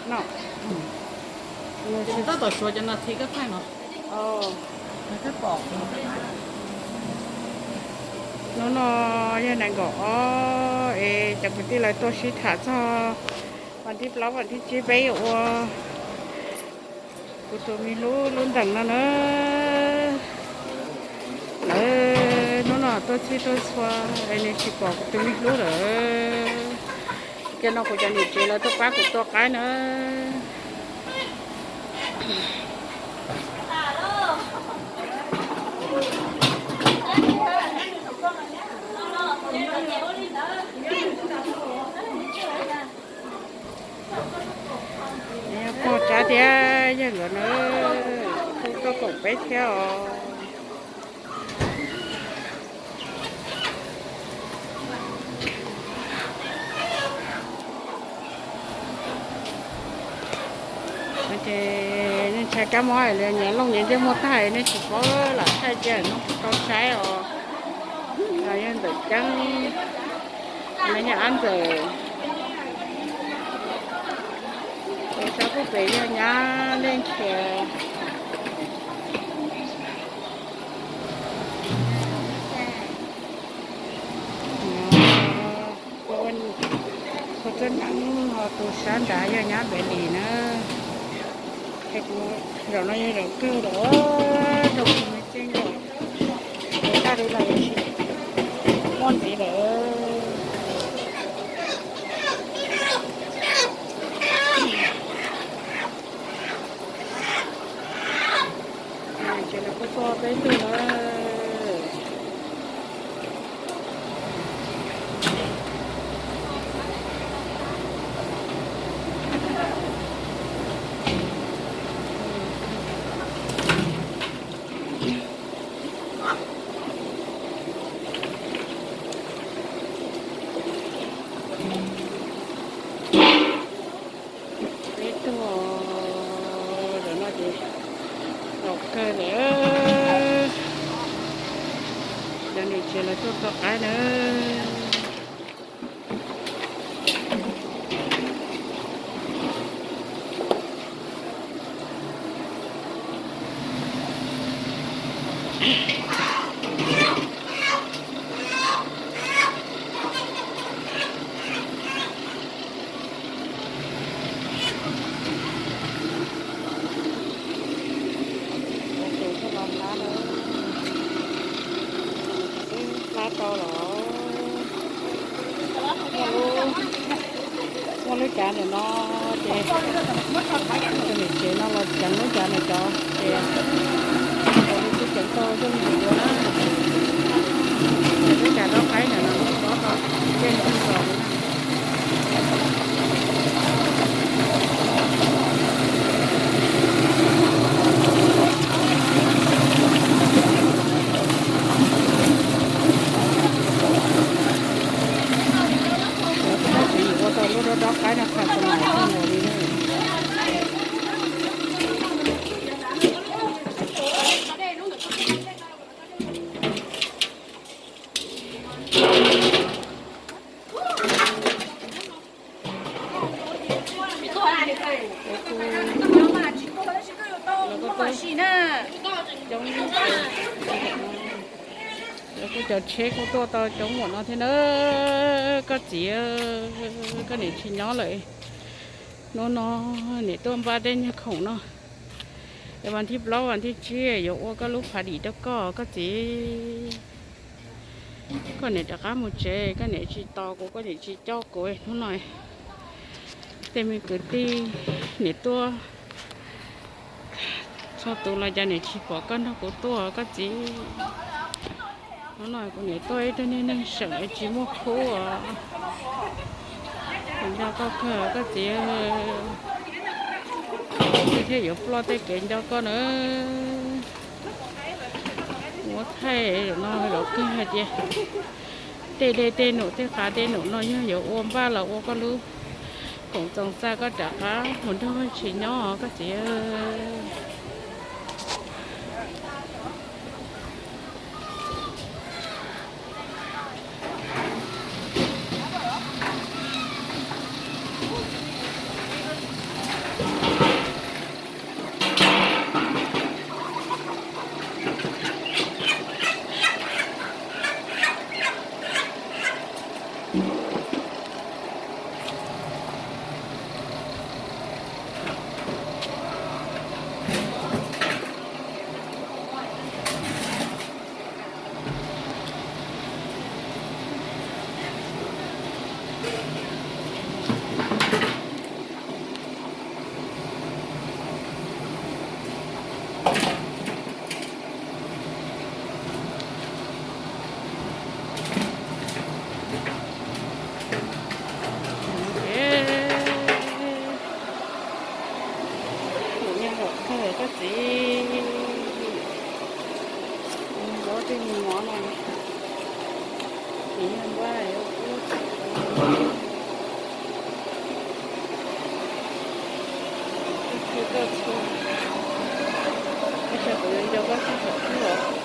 No, tab tom suav cov nas this koj thaij no. Hnub no yog nees nkaum ob es cov kwv tij lawv tuaj sib tham txog vas thib plaub vas thib tsib peb yuav ua kuv tus me hlub lub ntees no na. Lawv hnub no tuaj txhij tuaj txhua es nws tsis pom kuv tus me hlub lawm. Kiag no kuv cov niam tsev lawv tuaj pab kuv tua qaib na. Pog Tsab thiab yawg nkawd na, kuj tuaj koom peb thiab os. Ces nej ntshai kab mob li nyias looj nyias ntsej muag tag nej tsis paub lam thaij cia no kuv tau saib os. Yog ntawm Ceeb, yog Ab Ntxawm, sab pub pem yog nyab Leej Khiav. Tus txawj neeb ho tus sab nrad yog nyab Npes Lis na. Ces kuv zaum no yog zaum kawg lawm rau kuv me txij nkawm, tag li lawm, muaj ntxiv lawm. Ces lawv kuj tuaj peb tug na. Peb tug, zaum no ces zaum kawg lawm, cov niam tsev lawv tuaj tua qaib na. Hlab rau los muaj lub cav ntawm no ces tus niam tsev no los ceev lub cav ntawm cov ces ua li twb ceev tau yooj yim dua na. Lub cav dob qaib ntawm no dob tau yeej tag zog li na. Tab sis yus ua tau lub dob dob qaib no txhais tau lawm kawg nkaus li na. Lawv kuj cov tsheb kuj tuaj tau coob npaum no thiab na. Koj txiv, koj niam tsis nyob lawm. Hnub no niam tuaj npaj tej nyuag khoom no, es vas thib plaub vas thib tsib yuav ua koj lub party rau koj, koj txiv. Koj niam rov qab mus tsev, koj niam tsis tos kuv, koj niam tsis coj kuv. Hnub no tej me kwv tij niam tuaj txhua tus los cas niam tsis pom koj nrog kuv tuaj koj txiv. Hnub no kuv niam tuaj ib tug niag neeg seem tsis muaj khub os. Kuv nco koj kawg koj txiv. Kuv thiaj yuav ploj tej kev nco koj na. Muab thaij no los kawg hais tias tej dej tej num tej qav tej num no yog yuav ua npaj los ua koj lub koom txoos xa koj rov qab mus nrog Vajtswv nyob koj txiv. Koj txiv, npua tej mus mov no, txiv yog npua, txhua txhua, kuv yuav nco koj txog thaum twg os.